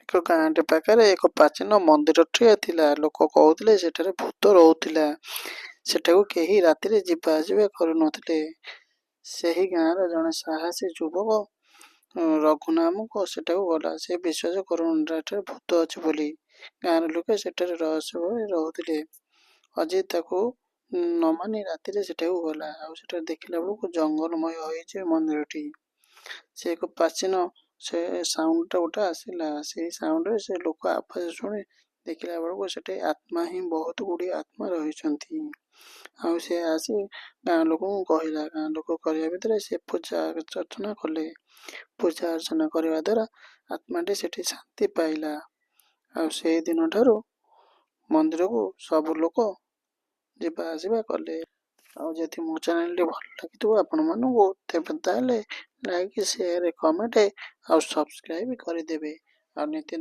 ଏକ ଗାଁଟି ପାଖରେ ଏକ ପ୍ରାଚୀନ ମନ୍ଦିରଟିଏ ଥିଲା। ଲୋକ କହୁଥିଲେ ସେଠାରେ ଭୂତ ରହୁଥିଲା। ସେଠାକୁ କେହି ରାତିରେ ଯିବା ଆସିବା କରୁନଥିଲେ। ସେହି ଗାଁର ଜଣେ ସାହସୀ ଯୁବକ ରଘୁ ନାମକ ସେଠାକୁ ଗଲା। ସେ ବିଶ୍ୱାସ କରୁନଥିଲା ଏଠାରେ ଭୂତ ଅଛି ବୋଲି। ଗାଁର ଲୋକେ ସେଠାରେ ରହସ୍ୟମୟ ରହୁଥିଲେ। ଅଜିତ ତାକୁ ନ ମାନି ରାତିରେ ସେଠାକୁ ଗଲା, ଆଉ ସେଠାରେ ଦେଖିଲା ବେଳକୁ ଜଙ୍ଗଲମୟ ହୋଇଛି ମନ୍ଦିରଟି। ସେ ଏକ ପ୍ରାଚୀନ ସେ ସାଉଣ୍ଡଟା ଗୋଟେ ଆସିଲା। ସେଇ ସାଉଣ୍ଡରେ ସେ ଲୋକ ଆବାଜ ଶୁଣି ଦେଖିଲା ବେଳକୁ ସେଠି ଆତ୍ମା ହିଁ ବହୁତ ଗୁଡ଼ିଏ ଆତ୍ମା ରହିଛନ୍ତି। ଆଉ ସେ ଆସି ଗାଁ ଲୋକଙ୍କୁ କହିଲା। ଗାଁ ଲୋକ କହିବା ଭିତରେ ସେ ପୂଜା ଅର୍ଚ୍ଚନା କଲେ। ପୂଜା ଅର୍ଚ୍ଚନା କରିବା ଦ୍ୱାରା ଆତ୍ମାଟି ସେଠି ଶାନ୍ତି ପାଇଲା। ଆଉ ସେଇ ଦିନଠାରୁ ମନ୍ଦିରକୁ ସବୁ ଲୋକ ଯିବା ଆସିବା କଲେ। ଆଉ ଯଦି ମୋ ଚ୍ୟାନେଲଟି ଭଲ ଲାଗିଥିବ ଆପଣମାନଙ୍କୁ, ତେବେ ତାହେଲେ ଲାଇକ୍, ସେୟାର, କମେଣ୍ଟ ଆଉ ସବସ୍କ୍ରାଇବ୍ କରିଦେବେ। ଆଉ ନିତ୍ୟ